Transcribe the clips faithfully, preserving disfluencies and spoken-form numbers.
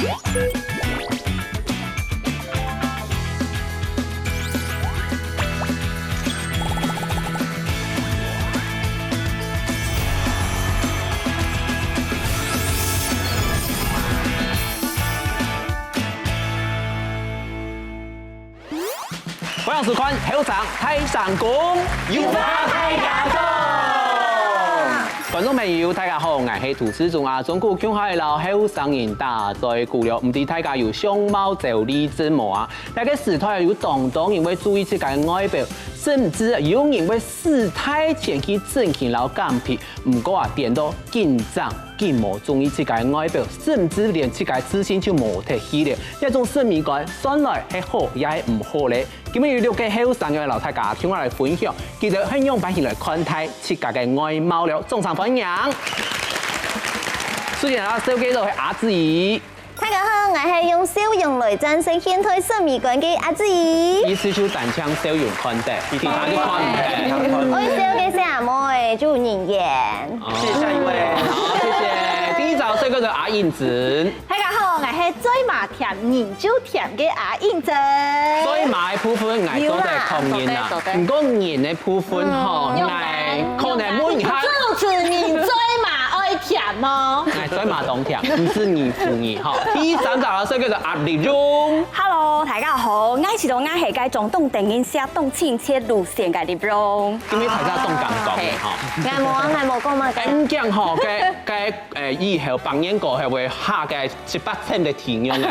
歡迎收看《後生大聲公》，有話大家講。觀眾朋友，大家好，𠊎係主持人阿忠哥，共下來摎後生人打嘴鼓了。毋知大家有相貌焦慮症無啊？這个時代有當多人會注意自家个外表，甚至有人會使大錢去整形摎減肥。毋過啊，顛倒緊張，緊無注意自家个外表，甚至連自家个自信就無忒去了。這種審美觀，算來係好也係毋好咧？ 今日有六个後生个摎大家共下來分享，佢兜係仰般形來看待自家个外貌了。掌聲歡迎！首先啊，紹介到係阿志怡。大家好，𠊎係用笑容來戰勝現代審美觀个阿志怡。意思就單淨笑容看得，其他就看毋得。愛笑个細阿妹就有人緣。哦，謝謝下一位。好，謝謝。第一張紹介到阿英子。 大家好，𠊎係嘴嫲甜、人就甜个阿英姐。嘴嫲个部分，𠊎做得承認啦。有啦，做得，做得。毋過人个部分吼，嗯，𠊎可能問一下。主持人嘴嫲愛甜無？𠊎嘴嫲當甜，毋使你負責吼。第三隻紹介到阿麗蓉。Hello，大家好，𠊎係當𠊎係該種當得人惜、當親切路線个麗蓉。今日大家當敢講个吼。係，𠊎無啊，𠊎無講嘛。哎，毋驚吼，該該 誒，以後百年過後會下个七八千个地獄呢。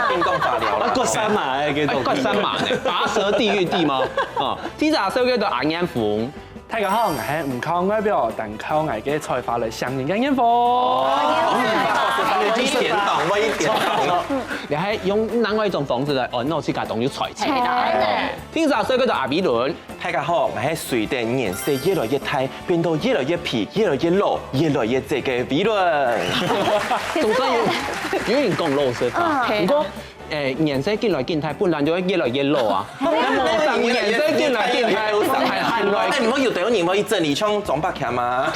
天公發了啦。啊，割山嘛，哎，叫做哎，割山嘛呢，跋涉地獄地嗎？哦，第一隻紹介到阿燕紅。大家好，𠊎係毋靠外表，單靠𠊎个才華來吸引个燕紅。哦，一點懂，我一點懂。你還用另外一種方式來安慰自家當有才氣。係啦，係啦。第一隻紹介到阿美倫。 大家好，𠊎係隨等年歲越來越大，變到越來越肥，越來越老，越來越肥个Vlon。總算有有人講老實話，嗯。毋過，誒，年歲緊來緊大，本來就會越來越老啊。那麼年歲緊來緊大，還還來哎，你們有的有你們一陣你像裝八強嗎？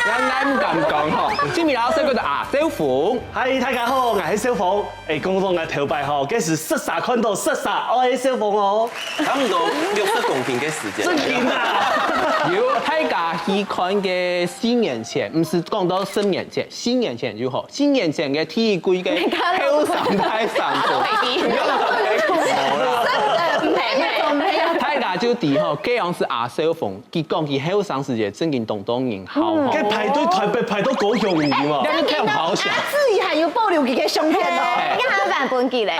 人家毋敢講吼。今日老師覺得啊，小鳳。嗨，大家好，𠊎係小鳳。 哎，講到𠊎頭擺吼，該時實在看到實在愛小鳳哦。差不多六十公斤个時間。真緊啊！有大家去看个四年前，毋係講到十年前，四年前就好，四年前个第一季个後生大聲公。大家就知吼，該樣係阿小鳳，佢講佢後生時節正經當當人好吼。該排隊台北排到高雄，你知無？那個太好笑。阿志怡還有保留佢个相片哦。哎。你看他版本記嘞。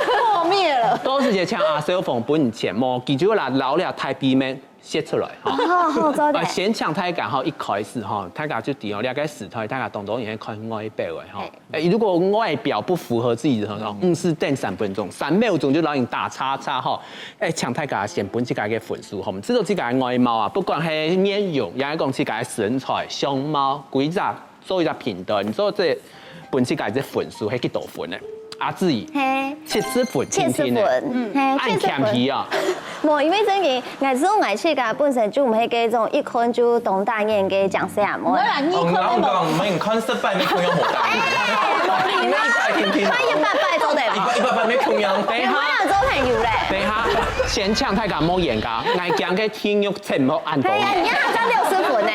破滅了。到時節請阿小鳳分你錢，無，佢就拿老了太皮面。 寫出來，吼。哦，好，做得。呃，先請大家吼，一開始吼，大家就知哦，這個時代大家當多人看外表个吼。嘿。誒，如果外表不符合自己的，吼，毋使等三分鐘，三秒鐘就摎人打叉叉吼。誒，請大家先分自家个分數吼，知道自家个外貌啊，不管係面容，也係講自家个身材、相貌、規則， 做一隻評斷，你做這分自家這分數係幾多分呢？阿志怡，嘿。七十分，七十分，定定呢。嗯。嘿，恁謙虛啊。七十分。無，因為正經，𠊎係講𠊎自家本身就毋係該種一看就當打眼个靚細阿妹。毋會啦，你看哦，你講，你看失敗，你看有好大。哎，你看一百定定啊。看一百擺做得無？一百，一百擺，你看樣。等一下。你看樣做朋友咧。等一下，先請大家莫冤家，𠊎講个體育 沉默恁多。哎呀，你看他才六十分呢。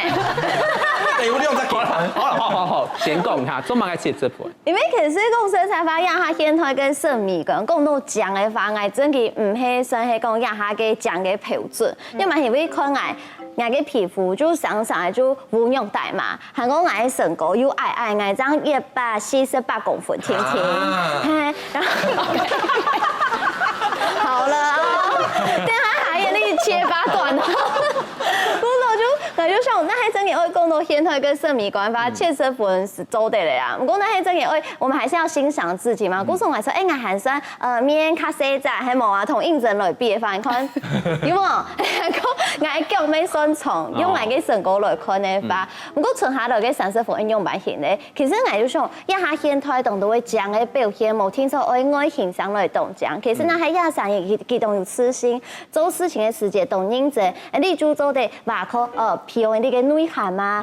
哎，我兩隻好了，好了，好好好，先講一下，做麼个七十分？因為其實講實在話，這下現代个審美觀，講到靚个話，𠊎真个毋係算係講這下个靚个標準，因為因為看𠊎，𠊎个皮膚就生生个就烏肉帶嘛， 還過𠊎个身高又矮矮，𠊎正一百四十八公分，定定。啊。嘿，然後，好了哦，等下還有那七八段哦。不過就，𠊎就想，該係正經愛講到現代个審美觀法，嗯。七十分係做得个啊。不過該係正經愛，我們還是要欣賞自己嘛。嗯。故所𠊎說，哎，𠊎還算，呃，面較細隻，還無啊，同應徵來比个話，你看，有無？還過𠊎腳也算長，用𠊎个身高來看个話，哦。嗯。 毋過剩下來个三十分仰般形呢？其實𠊎就想，這下現代當多个靚个表現，無定著愛外形上來當靚。其實若係這三年佢，佢當有自信，做事情个時節當認真，你就做得挖開，呃，培養你个內涵啊，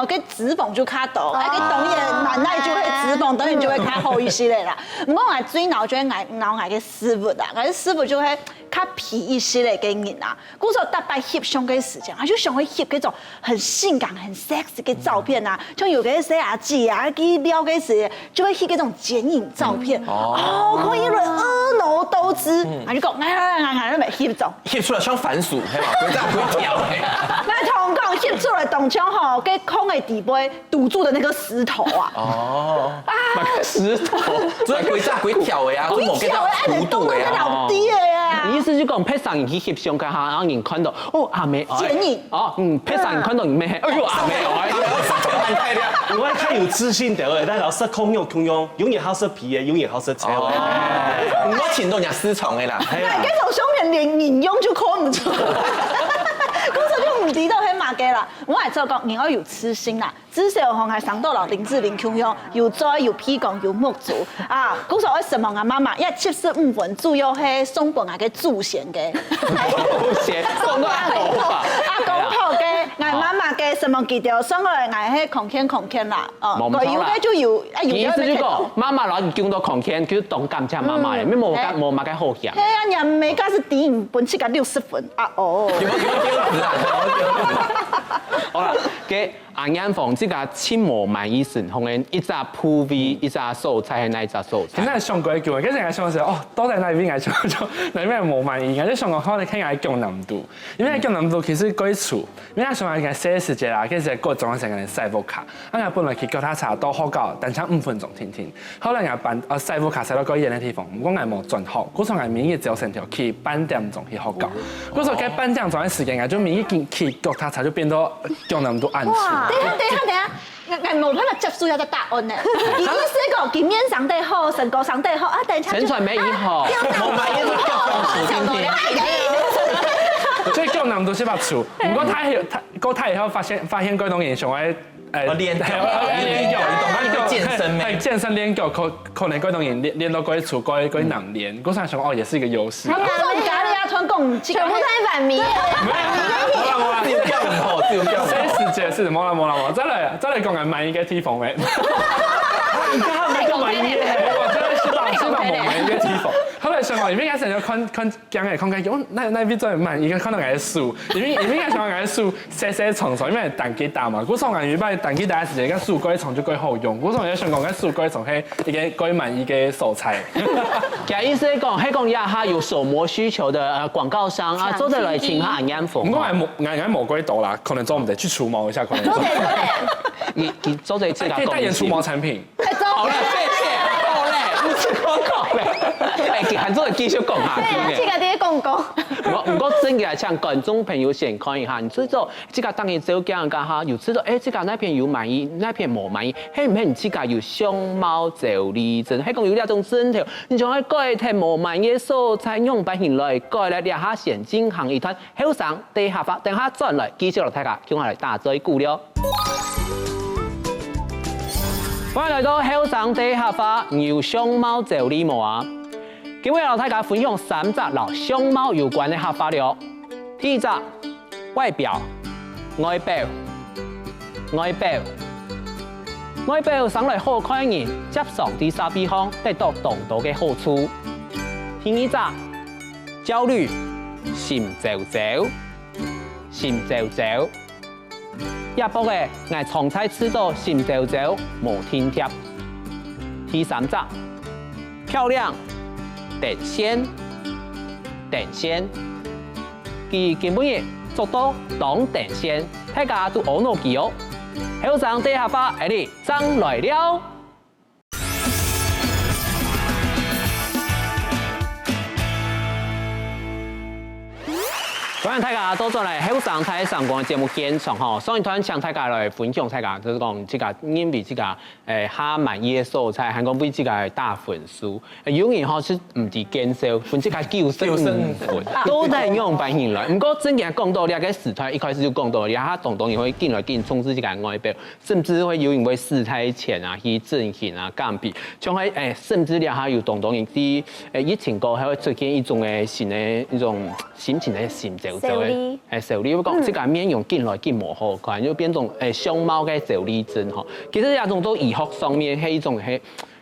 哦，該脂肪就較多，啊，該當然慢來就會脂肪，當然就會較好一息仔啦。毋過𠊎最惱就係𠊎，惱𠊎个屎朏啊，𠊎个屎朏就係較肥一息仔个人啊。故所逐擺翕相个時間，啊，就想愛翕該種很性感、很sexy个照片啊，像有个細阿姊啊，佢尞个時，就會翕該種剪影照片，哦，看一輪婀娜多姿，啊，就講，哎呀，哎呀，哎呀，翕一張。翕出來像番薯，係嘛？規隻規條个。𠊎同你講，翕出來當像吼，該空个底背堵住的那個石頭啊。哦，啊，那個石頭，所以規隻規條个啊，就無該個弧度个啊。規條个，哎，你懂那個老爹个啊。你意思就講，別儕人去翕相，該下，然後人看到，哦，阿妹，哎，剪影。哦，嗯，別儕人看到你妹，哎喲，阿妹，哎。因為較有自信个，但係老實講，有共樣，永遠好食皮个，永遠好食菜个。哦，毋好尋到人家私藏个啦。哎呀，該種相片連人樣就看毋出，故所就毋知道係麼个啦。𠊎還做講，人愛有自信啦。 至少吼，𠊎生到摎林志玲共樣，有嘴、有鼻公、有目珠啊。故所愛承蒙𠊎媽媽，也七十五分，主要係送分𠊎个祖先个。祖先，送到阿公婆。阿公婆个，𠊎媽媽个，承蒙佢兜，送落來𠊎係康健康健啦。哦，無毋著啦。有个就有，啊，有个就有。意思就講，媽媽摎你降到康健，就當感謝媽媽咧，嗯，無麼个，嘿。無麼个好嫌。嘿啊，你阿妹該係第一分，自家六十分啊，哦。有沒有，有沒有這樣子啊？有沒有這樣子？好啦，該 阿燕鳳自家盡無滿意身項个一隻部位、一隻所在係哪一隻所在？其實𠊎想過久，其實𠊎想係，哦，到底哪位𠊎想，哪位無滿意？𠊎就想講，可能係𠊎降南肚，因為降南肚其實過粗，因為𠊎想𠊎細時節啦，其實國中个時間洗屋下，啊，𠊎本來去腳踏車到學校，單程五分鐘定定。 後來𠊎搬，呃，洗屋下洗到較遠个地方，毋過𠊎無轉學，故所𠊎每日朝晨就去半點鐘去學校。故所該半點鐘个時間，𠊎就每日去，去腳踏車就變到腳那麼多暗處。哇，等一下，等一下，等一下，𠊎，𠊎無辦法接受這個答案呢。佢意思講，佢面上對好，身高上對好，啊，等一下就，身材沒以後。啊，無滿意就腳那麼粗，定定。所以腳那麼多係把粗，毋過佢有，佢，佢以後發現，發現該種現象，哎， 哎，哦，練腳，哎，練腳，練腳，你懂嗎？你會健身咩？哎，健身練腳，可，可能過當練，練到過粗，過，過難練。我想想，哦，也是一個優勢啊。他們家裡啊，突然講，全部都在反面。對啊。沒有啦，沒有啦，只有教你吼，只有教你。誰是解釋？沒啦，沒啦，沒啦。再來，再來講，還滿意个地方欸。你看他們都滿意，我真的是把，是把我滿意个地方。後來想哦，因為開始要看，看 驚欸，看看，哦，那，那邊最滿意，看到𠊎个手，因為，因為𠊎想𠊎个手細細長長，因為彈吉他嘛，故所𠊎有一擺彈吉他个時節，該手過長就過好用，故所𠊎想講該手過長係一個過滿意个所在。佢意思係講，係講這下有手模需求的，呃，廣告商啊，做得來請下恁樣服務。毋過𠊎無，𠊎，𠊎無過多啦，可能做毋得，去除毛一下，可能做。做得，做得。你，你做得自家可以代言除毛產品。 哎，走。好了，謝謝，夠了，毋使廣告了。哎，還做得繼續講下去呢。對啊，這個直接講講。毋過，毋過真个，請觀眾朋友先看一下，你試著自家當然照鏡个哈，有試著，哎，自家哪片有滿意，哪片無滿意，係毋係你自家有相貌焦慮症？係講有這種症頭，你就愛改忒無滿意个所在，仰般形來改咧？這下先進行一段後生大客話，等下轉來繼續摎大家共下來打嘴鼓了。 歡迎來到後生大客話，你有相貌焦慮無啊？今晡日摎大家分享三隻摎相貌有關个客話了。第一隻，外表，外表，外表。外表生來好看个人，輒常在社會項得到當多个好處。第二隻，焦慮，心焦焦，心焦焦。 這駁仔，𠊎常在試著心焦焦無定著。第三隻，漂亮，電線，電線。佢今晡日著到當電線，大家都阿腦佢哦。後生大客話，𠊎俚正來尞。 歡迎大家倒轉來後生大聲公个節目現場吼，上一段請大家來分享大家，就係講自家認為自家，誒，較滿意个所在，還講為自家打分數。誒，有人吼係毋知見笑，分自家九十五分，到底仰般形來？毋過正經講到這個時代，一開始就講到，這下當多人會緊來緊重視自家个外表， 甚至會有人會使大錢啊，去整形啊、減肥，像係，誒，甚至這下有當多人在，誒，疫情過後會出現一種誒新的一種心情的心情。焦慮。係焦慮，我講自家面容緊來緊無好看，就變成欸相貌个焦慮症吼。其實這種在醫學上面係一種係，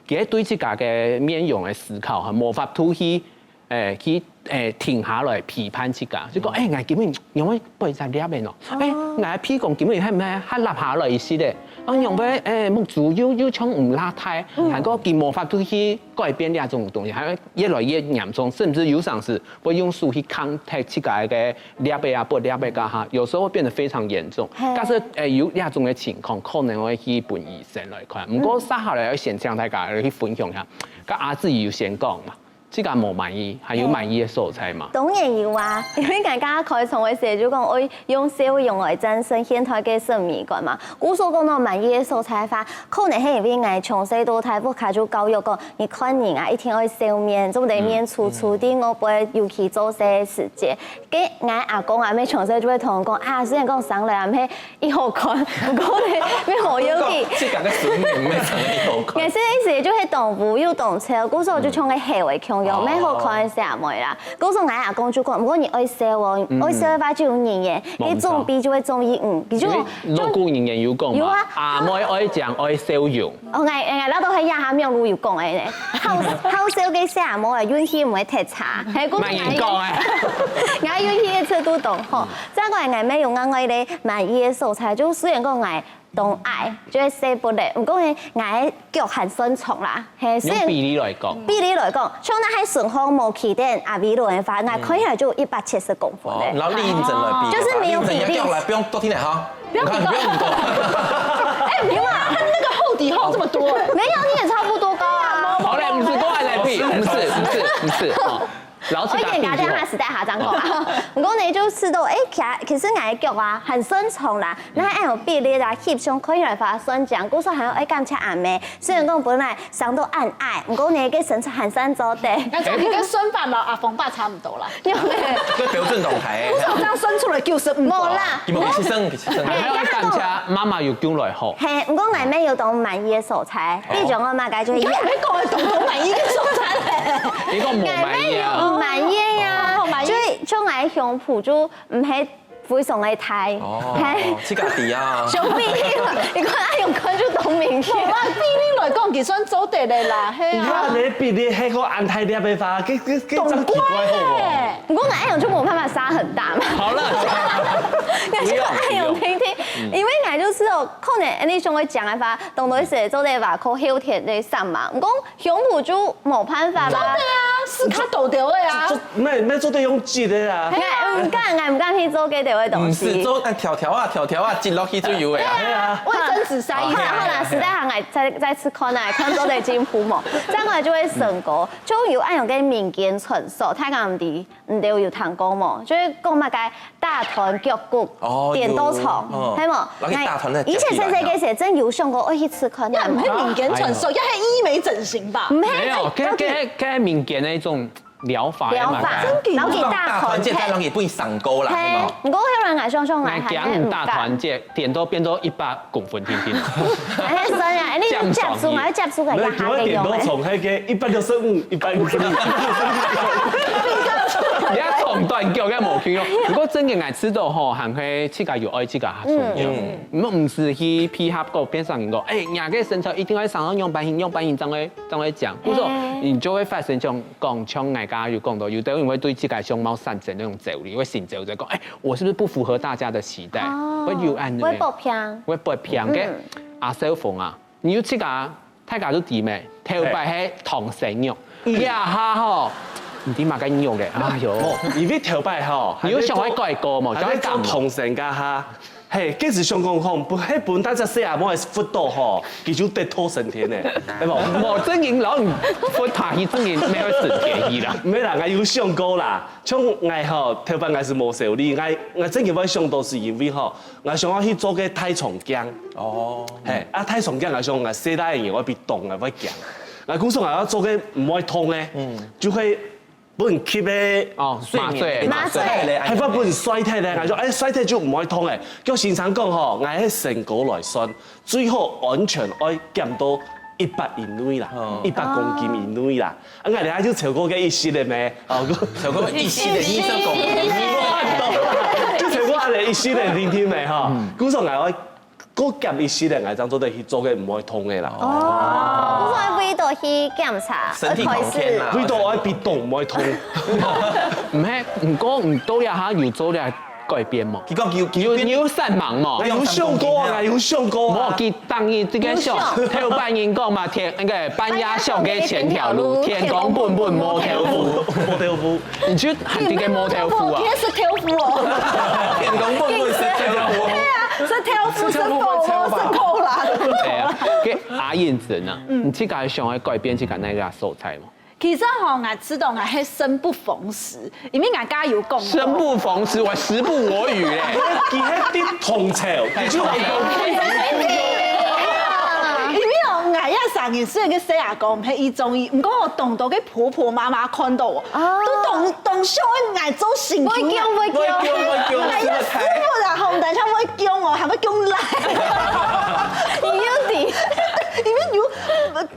其實對自家个面容个思考哈，無法度去欸去欸停下來批判自家，就講欸，𠊎今日仰會背隻裂个喏？欸，𠊎个鼻公今日係毋係較凹下來一息咧？啊，仰會欸目珠又又像毋罅大，還過佢無法度去改變這種東西，還會越來越嚴重，甚至有常時會用手去 contact 自家个裂个啊，不裂个啊哈，有時候會變得非常嚴重。假設欸有這種个情況，可能會去分醫生來看。毋過接下來愛先請大家來去分享一下，跟阿志有先講嘛，自家無滿意，還有滿意个所在嘛？當然有啊，因為大家開場个時就講，愛用笑容來戰勝現代个審美觀嘛。故所講到滿意个所在个話，可能係因為𠊎從細到大屋下就教育講，你看人啊，一定愛笑面，做毋得面臭臭，在外背尤其做事个時節。 該𠊎阿公阿姆從細就會同𠊎講啊，雖然講生來啊毋係異好看，毋過呢，毋係好有氣。自家个孫女毋係生來異好看。𠊎个意思就係當烏又當醜，故所就像該猴仔共樣，毋係好看个細妹啦。故所𠊎阿公就講，毋過你愛笑哦，愛笑个話就有人緣，該長輩就會中意你，佢就講，老古人言有講嘛，有啊。阿妹愛靚愛笑容。 哦，𠊎𠊎恅著係這下網路有講个呢，好好笑个細妹仔運氣毋會忒差，係，故所𠊎，麼人講个？𠊎運氣个程度當好。再過來𠊎乜有另外一個滿意个所在，就雖然講𠊎當矮，就係細不咧，毋過呢，𠊎个腳還算長啦，係，雖然用比例來講，比例來講，像若係順風無企等阿偉倫个話，𠊎看起來就有一百七十公分咧。哦，然後你認真來比，就是沒有比例。認真要來，不用多聽了哈。 不用比較。你看，你不用比較。哎，沒有啊，他那個厚底厚這麼多。沒有，你也差不多高啊。好嘞，毋使講來比，毋使，毋使，毋使。哦，老師我一點給他講，等下時代下張講啊。毋過呢，就試著，哎，其實其實𠊎个腳啊，還算長啦，那還有比例啦，翕相可以來發算講，故所還有愛感謝阿妹，雖然講本來 生到恁矮，毋過呢，个身材還算做得。那這樣你跟孫爸嘛、阿峰爸差不多啦。有沒有？這標準狀態。不是這樣生出來就是毋無啦。你們去犧牲，去犧牲。還要感謝媽媽有救來吼。嘿，毋過𠊎乜有當滿意个所在，比如講我嘛，感覺你看你講个當當滿意个所在咧。你講無滿意啊？𠊎乜有毋滿意啊，哦，無滿意。就係像𠊎胸脯就毋係 非常个大。哦，嘿。自家知啊。小比例，你看啊，用看就當明顯。無啦，比例來講，佢算做得个啦，嘿啊。你看你比例還過恁大粒个話，這這這真奇怪好無？毋過𠊎恁樣就無辦法殺很大嘛。好了，但是𠊎恁樣聽聽，因為𠊎就係哦，可能恁樣想愛講个話，當多係做得話，可後天个上嘛。毋過 胸脯就無辦法啦。做得啊，係較大條个啊。做，做，乜，乜做得用擠个啊。𠊎毋敢，𠊎毋敢去做該條个東西。毋係，做，哎，挑挑啊，挑挑啊，擠落去就有个啊。對啊，衛生紙塞一下。好啦，好啦，實在行，𠊎再再試看啊，看做得進步無。這樣𠊎就會成功，就有恁樣个民間傳說，大家毋知，你兜有聽過無？就係講麼个 大團腳骨，哦，顛倒長，有，嗯，係無？然後去大團个腳骨啊，以前細細个時，真有想過愛去試看啊。那毋係民間傳說，要係醫美整形吧？毋係，沒有，該該該民間的一種療法，療法，真的嗎？然後去大團，大團結，嘿。再讓你不會上钩啦，嘿，係無？毋過後來𠊎想想，𠊎還係毋敢。𠊎驚大團結，顛倒變做一百公分定定。哎，算了，你就接觸嘛，接觸个，沒有，就會顛倒從那個一百六十五、一百五十五。你要從短腳該無聽哦。不過真个，𠊎知道吼，還係自家有愛自家較重要。嗯。毋毋係去配合个別儕人講，哎，你个身材一定要生到仰般形，仰般形，正會正會靚。故所，哎。你就會發生像講，像𠊎剛剛有講到，有的人會對自家相貌產生那種焦慮，會心焦慮，講，哎，我是不是不符合大家的期待？哦，會有恁樣的。會發病。會發病个。嗯。阿少峰啊， 你有自家，大家都知咩？頭擺係唐生肉，嗯。這下吼，毋知麼个肉咧，哎喲。無，因為頭擺吼，你有想愛改過無？還在做，想愛減無？唐生該下，嘿，該時想講吼，分，係分大隻細阿妹个腹肚吼，佢就得到升天呢，係無？無，正經摎你腹肚去，正經無升天去啦。無啦，𠊎有想過啦，像𠊎吼，頭擺𠊎係無愁慮，𠊎𠊎正經會想到係因為吼， 𠊎想愛去做个大腸鏡。哦。嘿，啊，大腸鏡𠊎想𠊎細倈仔人會變重，𠊎會驚。𠊎故所𠊎愛做个毋會痛个，嗯。就係分吸个哦，睡眠个麻醉。麻醉。還會分衰退个，𠊎想，哎，衰退就毋會痛个。叫先生講吼，𠊎係身高來算，最好安全愛減到一百以內啦，哦。一百公斤以內啦。啊，𠊎等下就超過个一息个咩？哦，超過一息个二十公斤以內。就全部恁樣一系列聽聽的哈，故所𠊎愛過減一系列，𠊎正做得去做个毋會痛的啦。哦，所以為到去檢查，身體康健啦。為到愛比動毋會痛。毋係，毋過你到這下有做了改變無？佢講有有有散忙無？哎，有想過啊，有想過無，啊。佢當然這個想，頭擺人講嘛，天那個半夜想个千條路，天公本本無豆腐，無豆腐。你就喊這個無豆腐啊？也是豆腐哦。天公本本是豆腐。對啊，是豆腐是豆腐是豆啦。哎呀，給阿燕子呢，你自家想要改變自家那個所在嗎？其實吼，𠊎知道𠊎係生不逢時，因為𠊎剛剛有講過，生不逢時，我時不我與嘞。佢係啲同潮，佢就係因為哦，𠊎也成日雖然个細阿哥毋係一中意，毋過哦，當多个婆婆媽媽看到哦，都當當想愛𠊎做成會驚會驚，哎呀，師傅啦，吼，等一下會驚哦，還會驚來。你有底，因為有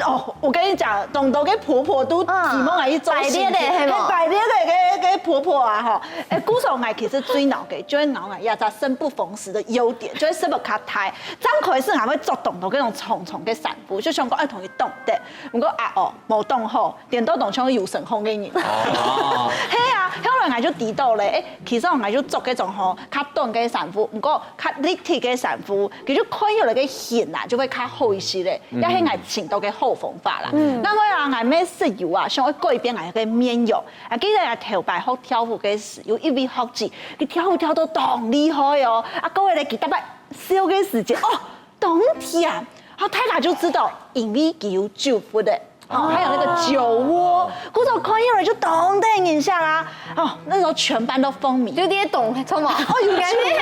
哦，我跟你講，當多个婆婆都期望𠊎去做排列的，係無？排列的个个婆婆啊，吼，哎，故所𠊎其實最惱个，就係惱𠊎這隻生不逢時的優點，就係生不較大。正開始𠊎會做當多該種重重个衫褲，就想講愛同佢動的，毋過啊哦，無動好，顛倒當像有身空个人。係啊，後來𠊎就知道咧，哎，其實𠊎就做該種吼較短个衫褲，毋過較立體个衫褲，佢就看起來个形啊，就會較好一些咧。也係𠊎尋到个好方法啦。另外啊，𠊎乜室友啊，想要改變𠊎个面容。啊，記得啊，頭擺學跳舞个時，有一位學姐，佢跳舞跳到當厲害哦。啊，各位咧，佢大概笑个時間，哦，當甜，好，大家就知道，因為佢有酒腹的。哦，還有那個酒窩，故所看起來就當得人惜啊。哦，那時候全班都風靡。有點懂，錯嗎？哦，有酒窩嘞，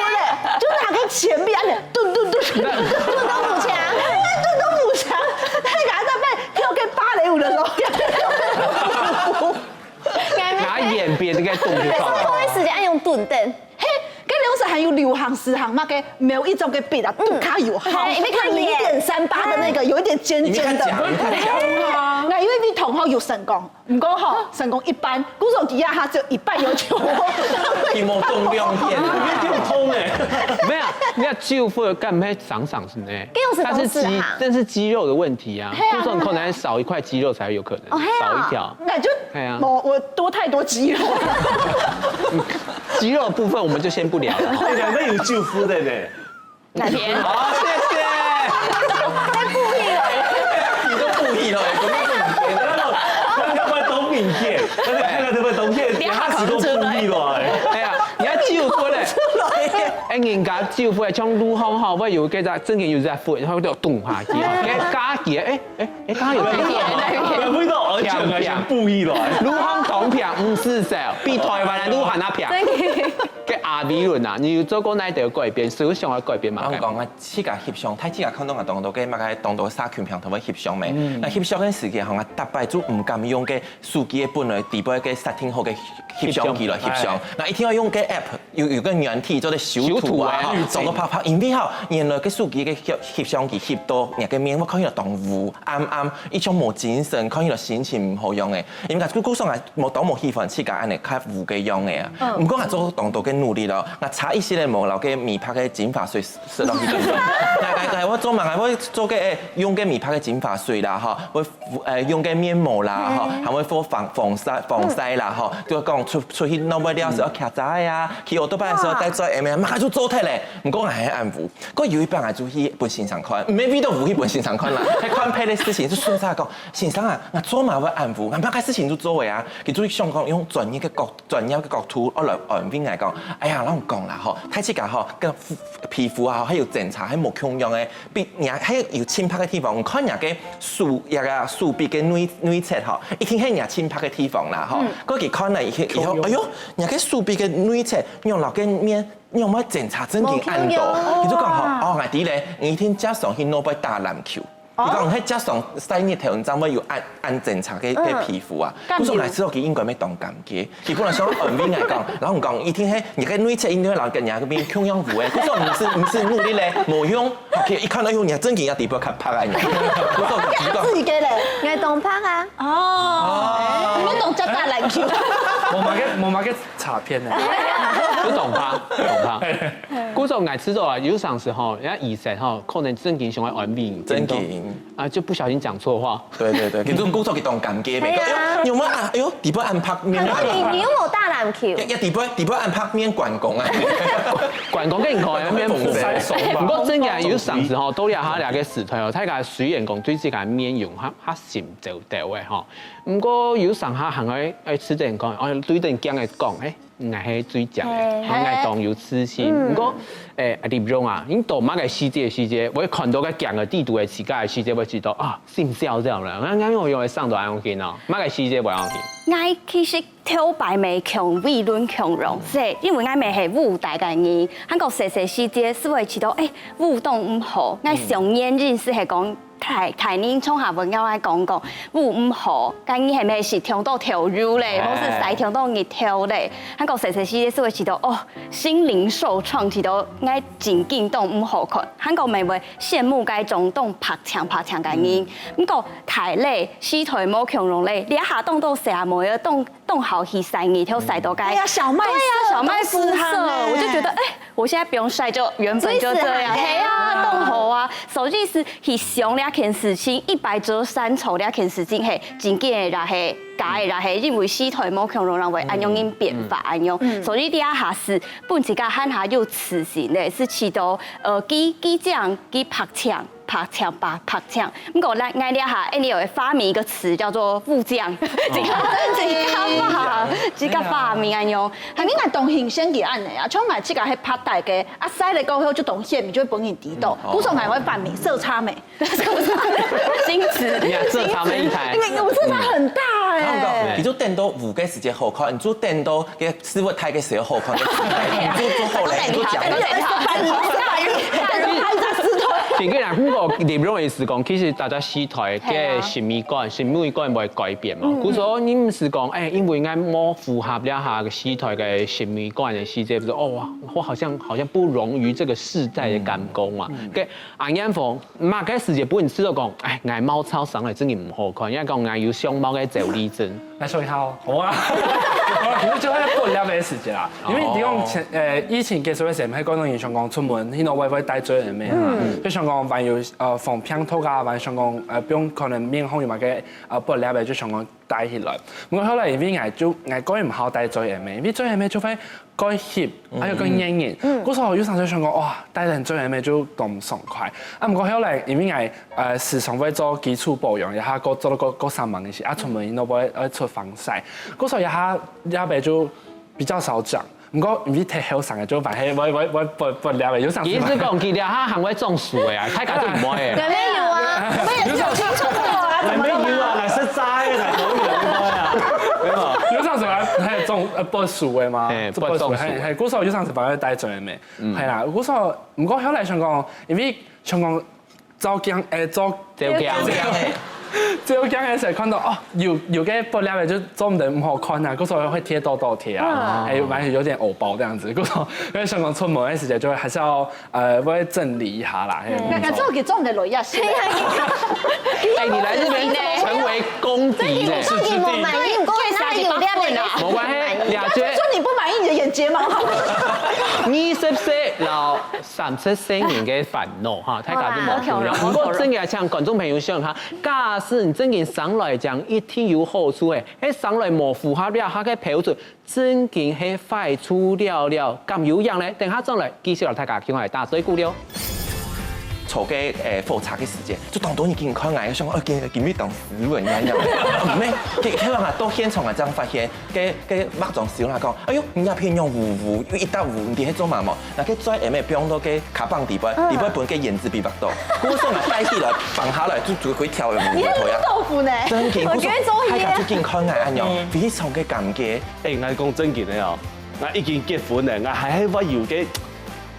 就拿个錢幣，哎，咚咚咚，咚咚舞牆，咚咚舞墙，那个在被跳个芭蕾舞的時候，拿眼边这个动就放了。不好意思，愛用顿顿。嘿，跟流行還有流行時行嘛，个某一種个筆啊，都較有好，嘿，因為較零點三八的那个，有一點尖尖的。你看假的，你看假的。那因為你同學有成功，毋過吼，成功一半，故所底下他只有一半有酒窩。一毛中两点。你痛哎。没有，你要救腹干嘛常常是呢？这种是它是肌同事哈，这是肌肉的问题啊。嘿啊为什么可能少一块肌肉才有可能哦，嘿啊少一条？那就哎呀我我多太多肌肉。肌肉的部分我们就先不聊了。哎，两个有救夫的呢。哪天？好，谢谢。在故意了。你都故意了，根本就那个那个东影片，那个那个东影片，等下子都故意了哎。哎呀，你要救腹嘞！哎，人家救腹，像路上哈，会有一个在正经有在腹，然后就咚下去，给加几，哎哎哎，刚刚有听到吗？味道而且还是故意了哎。路上当平，毋是少，比台湾的路还要平。真的。给阿比伦啊，你有做过哪一个改变？是有想要改变吗我？讲啊，自家翕相，大自家看到啊，当多个，么个当多社群平台个翕相咩。那翕相个时间，吼，啊，大概就毋敢用个手机个本来底背个setting好个翕相机来翕相。那一定要用个app，有有个软体做个修图啊，修图啊吼，整个拍拍，因为吼，原来个手机个翕翕相机翕到，你个面我看起来当乌暗暗，一种无精神，看起来心情毋好样诶。因为故所啊，我当无喜欢自家安尼较乌个样诶啊。毋过啊，做当多个努力咯，我差一些咧，无留个美白个精华水 食落去。来来来，我做嘛，我做个用个美白个精华水啦，吼，我呃用个面膜啦，吼，还会做防防晒防晒啦，吼，就讲出出去弄不了是要徛在啊，去学多班的时候带做 M L，马上就做脱嘞。毋过还很安抚，过有一班啊就去本先生看，没味道，去本先生看啦，还看配的事情就顺下讲，先生啊，我做嘛会安抚，我那个事情就做了啊，佢就想讲用专业个角专业个角度，我来安慰来讲，哎呀，让我讲啦吼，大自家吼，跟 皮肤啊，还有检查，还无共样诶。比人还有青白个地方，你看人个手，那个手臂个内内侧吼，一定系人青白个地方啦吼。过去看了以后，以后，哎哟，人个手臂个内侧，用老个面，用乜检查真紧按到，你就讲吼，哦，我知咧，你一定加上去那边打篮球。你讲，你加上晒日头，你才会有按按检查个个皮肤啊。故所来之后，佢应该要当感激。 佢本来想安慰来讲，然后讲一定系你个内侧一定会老跟人家个面共样糊诶，可是毋是毋是努力咧，无用。OK，一看到用你真紧要底部看拍来你，不是你讲自己个嘞。应该懂拍啊。哦，你们懂叫大篮球。我买个我买个卡片呢。不懂吧？懂吧？故所𠊎知道啊，有常時吼，人家以前吼，可能正經想要安慰你，正經。啊，就不小心講錯話。對對對，其實故所佢當感激，係啊。有沒有啊？哎呦，底部安拍面啊。你你有冇打籃球？也底部底部安拍面關公啊。關公跟你講，要面不風水不過真的有常時吼，到了他兩個時代哦，大家雖然講對自家面容哈哈心走走的吼，不過有常下還愛愛吃點講，哦，對等講的講，哎。 𠊎係最靚个，𠊎當有自信。毋過，誒，阿立榮啊，你到麼个時節時節，會看到个鏡个底肚个自家个時節，會知道啊，心笑笑了。𠊎𠊎用用會上到恁樣緊哦，麼个時節會恁樣緊？ 𠊎其實頭擺乜強，偉論強榮，係因為𠊎乜係舞台个人，還過細細時節，係會知道，誒，舞動毋好，𠊎想原因係係講。 大大人從下文要愛講講，舞毋好，該你係毋係食忒多豆油咧，或是曬忒多日頭咧？還過細細時節係會知道，哦，心靈受創，知道𠊎真經當毋好看，還過乜會羨慕該種當白淨白淨个人。毋過大咧，時代無共樣咧，這下當多細阿妹啊，當當好去曬日頭，曬到該，哎呀，小麥色，對呀，小麥膚色，都是汗欸。我就覺得，哎，我現在不用曬，就原本就這樣，最自然的嘿呀，當好啊。所以係去想這件事情，一白遮三醜這件事情，嘿，真經个啦嘿，假个啦嘿，因為時代無共樣，人會恁樣變化恁樣，所以這下係分自家還下有自信个，係知道，呃，幾幾靚，幾白淨。 白淨白白淨。毋過𠊎𠊎這下，哎，你有發明一個詞叫做「舞靚」，這個這個發這個發明恁樣。係你愛當新鮮个恁樣啊，像𠊎自家係拍帶个，啊，曬了過後就當顯，就會分人知道。故所𠊎會發明色差美，新詞，你看色差美一台因為我色差很大哎。你就等到舞个時節好看，你就等到个屎朏大个時候好看，你就做好了，你就講。反正下雨，反正拍一張石頭。其實啦，毋過立榮个意思講，其實大家時代个審美觀、審美觀會改變嘛。故所你毋係講，哎，因為𠊎無符合這下个時代个審美觀个時節，就哦，哇，我好像好像不融於這個時代的感覺嘛。該阿燕鳳，麼个時節分你知道講，哎，𠊎毛躁生來真个毋好看，因為講𠊎有相貌个焦慮症。 來說一下哦，好啊。其實就係分裂个時節啦，因為你講前，呃，疫情結束个時節，係講到人想講出門，去到外外戴嘴个咩嘛，就想講還有呃防病毒啊，還想講呃，不用可能面孔有麼个呃分裂个，就想講戴起來。毋過後來因為𠊎就𠊎個人毋好戴嘴个咩，因為嘴个咩就會蓋翕，還有蓋黏人，故所有常就想講哇，戴等嘴个咩就當毋爽快。啊，毋過後來因為𠊎 呃，時常會做基礎保養，一下過做到過過三萬一些，啊，出門都會愛出防曬，故所以下這邊就比較少講。毋過因為太後生了，就反正會會會會會了，有想意思講，佢這下還會種樹个啊，大家都毋會个。沒有啊，我們也是有青春痘啊，怎麼了嗎？沒有啊，來實在來可以了，應該啊，沒有。有上次還還有種呃不熟的嗎？哎這不熟，不熟嘿嘿，故所有上次反而帶走了沒？係啦，故所毋過後來想講，因為想講照鏡，誒，照照鏡照鏡个時候看到哦，有有个不良个就做毋得毋好看啊，故所會貼痘痘貼啊，還有還有有點偶包這樣子，故所因為想講出門个時間就會還是要呃會整理一下啦。嘿那那做給重的羅亞斯，哎，你來這邊成為公敵嘞。你到底有滿意？你過哪有亮的？無關係，了解。說你不滿意你的眼睫毛好了。二十歲到三十歲人个煩惱哈，大家都無共樣。不過真个，像觀眾朋友想哈，假使你真个生來講，一定有好處誒，誒，生來無符合了他个標準，真个係壞處了了，敢有影呢？等下轉來繼續來大家共下打嘴鼓了。坐个誒火車个時間，就當多人緊看𠊎，想哦，今今日當斯文樣樣。毋係，佢佢話到現場啊，正發現，个个化妝師啦講，哎喲，你那片用烏烏，又一搭烏，你係做嘛無？那个嘴唇尾放到个卡棒底背，底背分个胭脂筆畫到，故所嘛戴起來，放下來就就會跳个烏烏頭呀。豆腐呢？真个，我覺得中意啊大家就緊看𠊎恁樣，非常个感覺。哎，𠊎講正經个哦，𠊎已經結婚了，𠊎還係會有个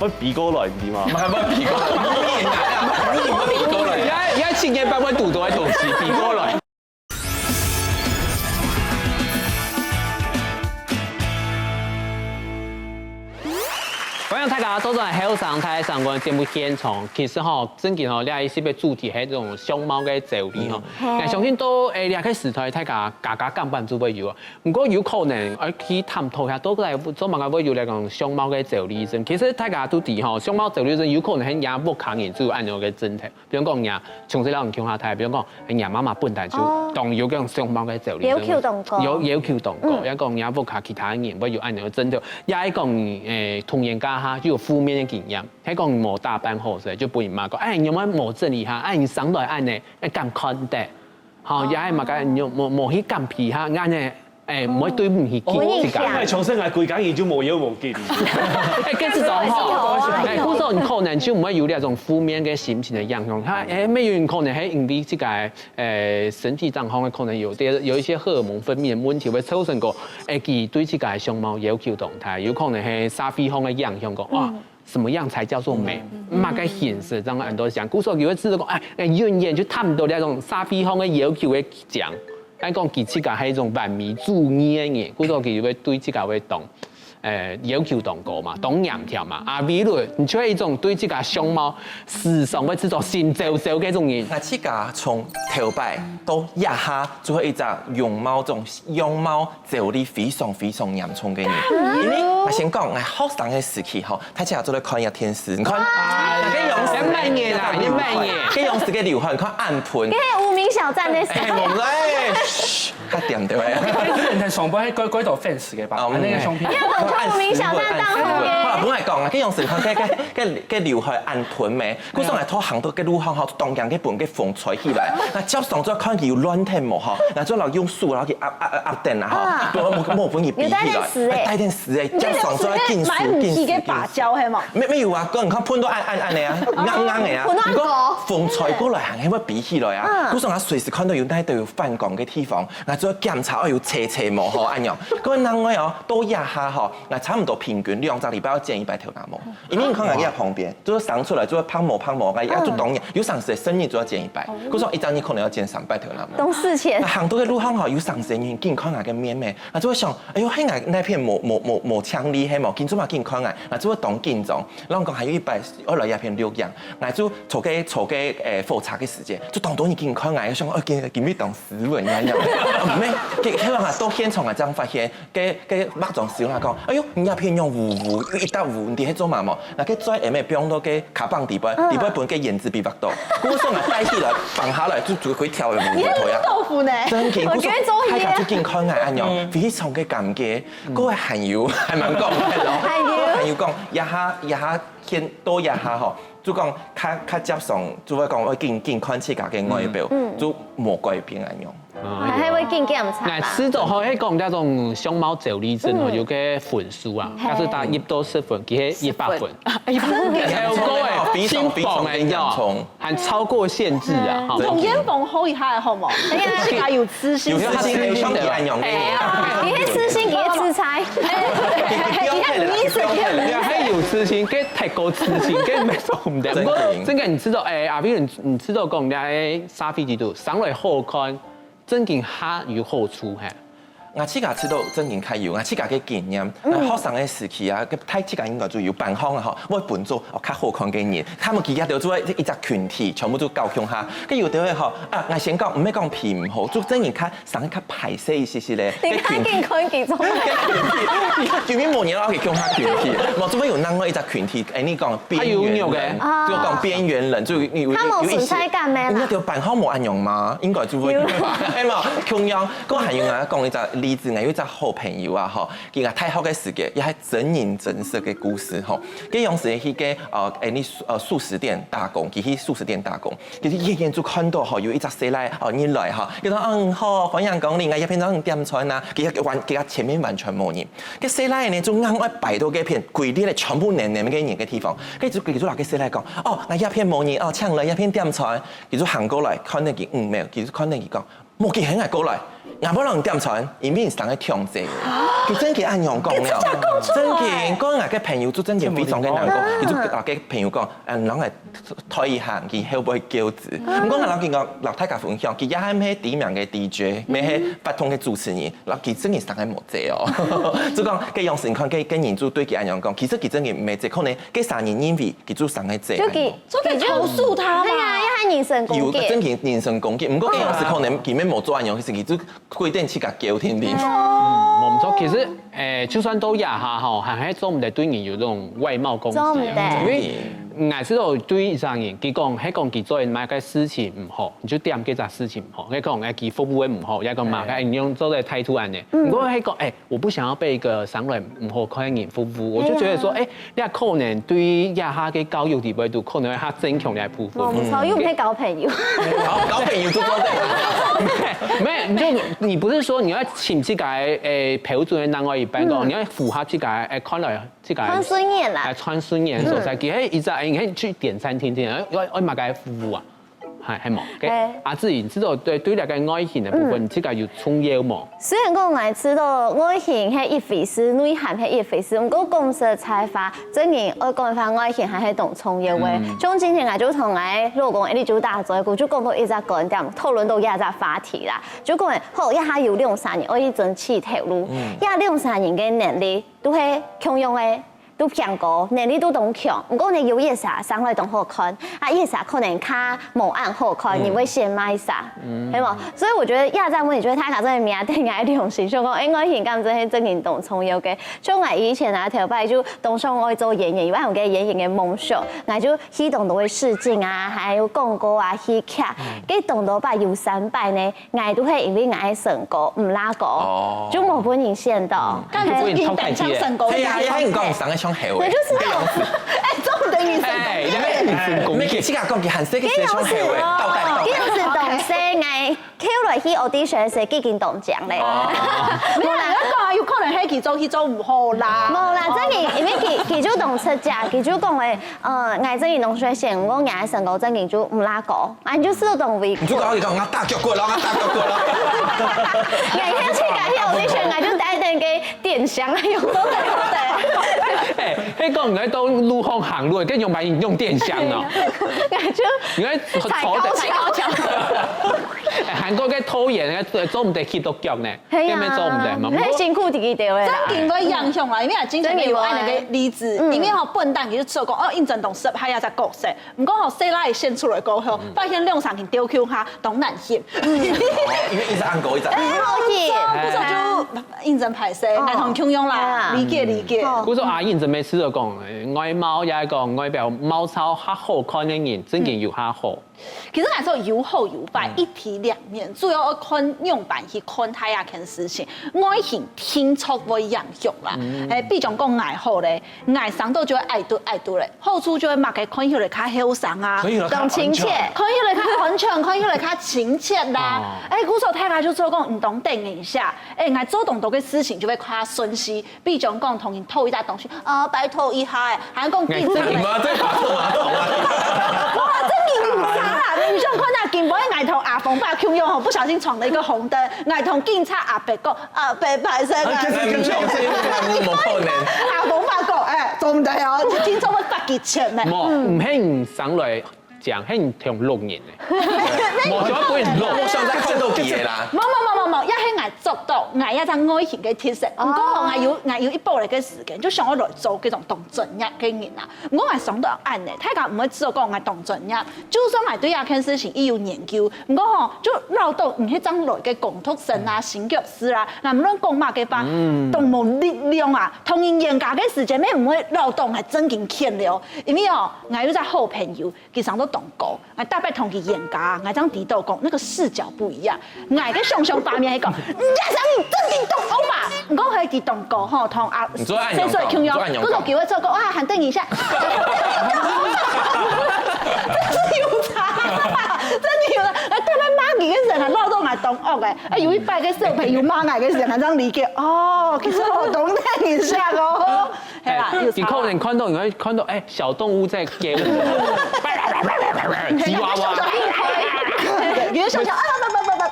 會飛過來，你知嗎？還會飛過來，你也拿，你也會飛過來。也也七年半會堵到个東西飛過來。歡迎大家收看《後生大聲公》節目現場。其實吼，正經吼，這一集个主題係這種相貌个焦慮吼。嗯。𠊎相信到，誒，這個時代，大家家家間半就會有啊。毋過有可能，愛去探討一下，到底做麼个會有這種相貌个焦慮症。其實大家都知吼，相貌焦慮症有可能係若屋下人就有恁樣个症頭。 比如講，若從細摎人共下大，比如講，若媽媽本來就哦。當有該種相貌个焦慮，要求當高。有要求當高，嗯。也講若屋下其他人會有恁樣个症頭，也係講，誒，童年該下就有負面个經驗，係講無打扮好勢，就分人罵講，哎，你有無整理下？哎，你生到恁樣，哎，敢看得？吼，哦。也係麼个，你有無無去剪皮下，恁樣。 哎，毋會對毋起自家。毋會影響。哎，從細𠊎歸家人就無有無見。哎，該這種吼，哎，故所你可能就毋會有這種負面个心情个影響。佢，哎，乜有可能係因為自家，哎，身體狀況个可能有點，有一些荷爾蒙分泌个問題，會造成講，哎，佢對自家个相貌要求當大，有可能係社會上个影響講，哇， 什麼樣才叫做美？嗯。麼个形式，這樣很多人講。故所有个人就講，哎，哎，永遠就達毋到該種社會上个要求个講。哎，講佢自家係一種完美主義个人，故所佢會對自家會當，呃，要求當高嘛，當嚴條嘛。啊，比如，你就係一種對自家相貌時常會製造新招招个一種人。𠊎自家從頭擺到這下，就係一隻容貌，這種容貌 焦慮非常非常嚴重个人。因為𠊎先講，𠊎學生个時期吼，大家做得看一下電視，你看，啊，該樣式，你慢點啦，你慢點。該樣式个劉海，你看恁賁。該無名小站个時候。哎，𠊎毋知，噓，較恬點仔。你看上背該該道fans个吧，哦，那個相片。嗯。要講無名小站當紅耶。好啦，毋好講啊，該樣式，你看，該該該該劉海恁賁咩？故所𠊎頭行到該路項吼，當驚該分該風吹起來，𠊎接上再看佢有亂忒無吼，𠊎再來用手然後去壓壓壓壓等啊吼，啊。無無無分佢比起來，有帶點屎欸。帶點屎欸，接上再緊手緊手緊手。你這種是買不起个芭蕉係無？沒沒有啊，哥，你看噴到暗暗暗的啊，暗暗的啊，噴到暗暗。你看風吹過來還會比起來啊，嗯。故所𠊎隨時看到有哪都有反光个地方，𠊎就要檢查，哦，有青青無吼，恁樣。各位另外哦，到這下吼，𠊎差不多平均兩隻禮拜要剪一擺頭那毛。 因為你看𠊎這旁邊，就係生出來就會白毛白毛，𠊎也就當然，嗯。有生時生日就要剪一擺，哦。故所一隻月可能要剪三擺頭那毛。當事前。啊，行到該路項吼，有生時人緊看𠊎个面咩，啊，就會想，哎喲，係𠊎哪片無無無無清理係無，緊做麼緊看𠊎，啊，就會當緊張。然後講還有一擺，我來這片錄影，𠊎就坐該坐該，誒，火車个時間，就當多人緊看𠊎，想，哦，今今日當斯文樣樣。啊，毋係，佢佢講啊，到現場啊，正發現， 該該化妝師啦講，哎喲，你這片樣烏烏，有一搭烏，你係做麼無？那該嘴唇仔放到該卡棒底背，嗯。底背分該胭脂筆畫到。故所𠊎戴起來，放下來，就就會跳个烏烏頭呀。你還滷豆腐呢？真緊，我覺得中意啊。故所大家就緊看𠊎恁樣，嗯。非常个尷尬。嗯。各位還有，還蠻講个咯。還有。還有講，這下這下現到這下吼，就講較較接上，就會講會緊緊看自家个外表，嗯。就無改變恁樣。 還還會緊檢查啦。𠊎試著吼，係講這種相貌焦慮症吼，嗯。有個分數啊，嗯。假使打一到十分，佢係一百分。十分。啊，一百分。超過欸，非常非常嚴重。輕磅欸，你知道嗎？還超過限制啊，嗯。吼。同煙房好一下好無？哎呀，自家有自信。有自信，有自信。哎呀，你係自信，你係自在。你看你是，你看你是。對啊，還有自信，該太過自信，該沒做毋得。不過，真的。真的，你試著，哎，阿斌，你試著講，你在沙發裡肚，上來好看， 正經較有好處嘿。𠊎自家試著正經較有，𠊎自家个經驗，嗯。𠊎學生个時期啊，該大自家應該就有班上啊吼，會分做哦較好看个人，佢等幾下就做一隻群體，全部就搞共下。該有兜个吼，啊，𠊎先講，毋係講皮毋好，就正經較生較歹勢一些些咧。你較緊看其中。該群體，因為無人愛去共下群體，無就會有另外一隻群體，哎，你講邊緣人，還有肉个。啊。就講邊緣人，就有有有一些。較無存在感个啦。人家就班上無恁樣嘛，應該就會有。有。係嘛？ 共樣，𠊎還有啊，講一隻例子，𠊎有一隻好朋友啊，吼，佢啊大學个時節，也係真人真事个故事吼。該樣時去該，呃，any素呃素食店打工，佢去素食店打工，其實遠遠就看到吼有一隻細倈哦入來吼，佢講嗯好，歡迎光臨，𠊎這片正點餐啊，佢个完佢个前面完全無人，該細倈呢就硬愛排到該片，歸列个全部黏黏个人个地方，佢就佢就摎該細倈講，哦，𠊎這片無人哦，請來這片點餐，佢就行過來，看等佢五秒，佢就看等佢講。 無佢喊𠊎過來， 𠊎無人點餐，因為你生个強勢。佢真个恁樣講了。你真个講出來？真个，講𠊎个朋友就真个非常个難過，佢就𠊎个朋友講，嗯，人來退一下，佢後背叫子。毋過𠊎老佢講，老大家分享，佢也還係第一名个D J，也係活動个主持人，然後佢真个生个無濟哦。就講，該樣式你看，該，該人就對佢恁樣講，其實佢真个無濟，可能該三人認為佢就生个濟。就佢，就佢就投訴他嘛。對啊，要他人身攻擊。有，真个人身攻擊。毋過該樣式可能佢也無做恁樣，其實佢就 規定自家叫定定。嗯，無錯。其實，誒，就算到這下吼，還係做毋得對人有這種外貌攻擊啊。做毋得。因為𠊎知道對一些人，佢講，係講佢做麼个事情毋好，你就點該隻事情毋好，係講，誒，佢服務个毋好，也講嘛，誒，你用做个態度恁樣。毋過係講，誒，我不想要被一個生來毋好看个人服務，我就覺得說，誒， 你可能對這下个教育裡背都可能會較增強這部分。無錯，又毋係交朋友。交，交朋友就做得。沒有，你就，你不是說你要請這個，誒，標準的另外一半講，你要符合這個，誒，看來這個，看順眼啦。誒，看順眼所在，其實一直，誒，你可以去點餐廳，點，誒，愛，愛麼个服務啊？ 係，係無？該，阿志，你知道對，對這個外形个部分，你自家有重要無？雖然講𠊎知道外形係一回事，內涵係一回事，毋過講實在話，真个愛講个話，外形還係當重要个。像今天𠊎就同𠊎老公，𠊎就打嘴鼓，就講到一隻觀點，討論到這隻話題啦，就講，好，這下有兩儕人愛去爭取頭路，這兩儕人个能力都係共樣个， 都平高，能力都當強，毋過呢，有一儕生來當好看，啊，一儕可能較無恁好看，你會選麼儕，係無？所以我覺得亞戰，我也覺得大家真个摸等𠊎良心，想講，誒，外形敢真係正經當重要个。像𠊎以前啊，頭擺就當想愛做演員，因為𠊎有个演員个夢想，𠊎就去當多个試鏡啊，還有廣告啊，戲劇，該當多擺有三擺呢， 𠊎都係因為𠊎个身高毋罅高，就無分人選到。該毋係平等像身高个。係啊，係啊，你講生个像猴仔，那就是該樣子。哎，做毋得人身攻擊。哎，你看人身攻擊。沒，其實講佢還細个時像猴仔，倒帶倒帶。該樣子當細，𠊎後來去audition个時，已經當靚咧。無啦，我講啊，有可能係佢做戲做毋好啦。無啦，真个，因為佢，佢就當出家，佢就講誒，呃，𠊎真个當衰，選毋過𠊎个身高真个就毋罅高。 啊，你就試著當委屈。你就講，你講，我打腳骨咯，我打腳骨咯。𠊎以前去該audition，𠊎就帶等个電箱，用到在口袋。哎，該講你在到路上行路，該用白用電箱哦。𠊎就你在坐在踩高蹺。哎，韓國个拖延，做毋得去到腳呢，係啊，根本做毋得嘛。該辛苦自己个啦。正經會影響啦，因為啊，真正有恁樣个例子，因為吼，本旦佢就做講，哦，應徵當適合這隻角色， 毋過吼，細賴選出來過後，發現兩儕人吊球下當難翕。因為一隻紅高，一隻紅。哎，好翕。不錯，不錯，就應徵歹勢，哦。男同共樣啦，啊。理解，理解。哦。故所阿英這邊試著講，外貌也講外表貌操較好看个人，正經有較好。其實來說有好有壞，一體兩面，主要愛看樣般去看待這件事情，外形定著會影響啦。哎，比如講𠊎好咧， 𠊎生到就會矮嘟矮嘟咧，好處就會麼个看起來較後生啊，看起來較安全。看起來較安全，看起來較親切啦。哦。哎，故所大家就做講，毋當等一下，哎，𠊎做當多个事情就會較順序，比如講同人討一隻東西，啊，拜託一下，哎，還講競爭。哎，你們這馬做馬桶啊？哇，這你有差啦！你想看啊，今晡日𠊎同阿峰爸共樣吼，不小心闖了一個紅燈，𠊎同警察阿伯講， 啊，拜拜，先啊。啊，其實，其實，其實，無可能。啊，無法講，哎，做毋得哦，聽說會罰佢錢呢。無，毋係你生來講，係你同鹿人呢。無，就要分你鹿。我想再看到佢个啦。無，無，無，無，無，也係𠊎做到，𠊎也係外形个特色。毋過吼，哦。𠊎有，𠊎有一步个時間，就想要來做這種當專業个人啊。毋過𠊎想到恁呢，大家毋會知道講𠊎當專業，就算𠊎對這件事情已有研究， 毋過吼，就老到你係正來个工讀生啊、新教師啊，𠊎無論講麼个話，都無力量啊。同人冤家个時節，乜毋會老到𠊎正經譴了。因為哦，𠊎有隻好朋友，佢生到當高，𠊎逐擺同佢冤家，𠊎正知道講，那個視角不一樣。𠊎个想像畫面係講，人家生你正經當高嘛，毋過係佢當高吼，同阿你做按樣講，細細共樣，你做按樣講。故所佢會做講，哇，還等一下。 有差，真的有差。哎，大家罵你个時候，還鬧到𠊎當惡哎。哎，有一擺个小朋友罵𠊎个時候，還這樣理解。哦，其實我懂你意思哦。係啦，有差。你可能看到，你會看到，哎，小動物在叫，吉娃娃。你就想想啊，不不不不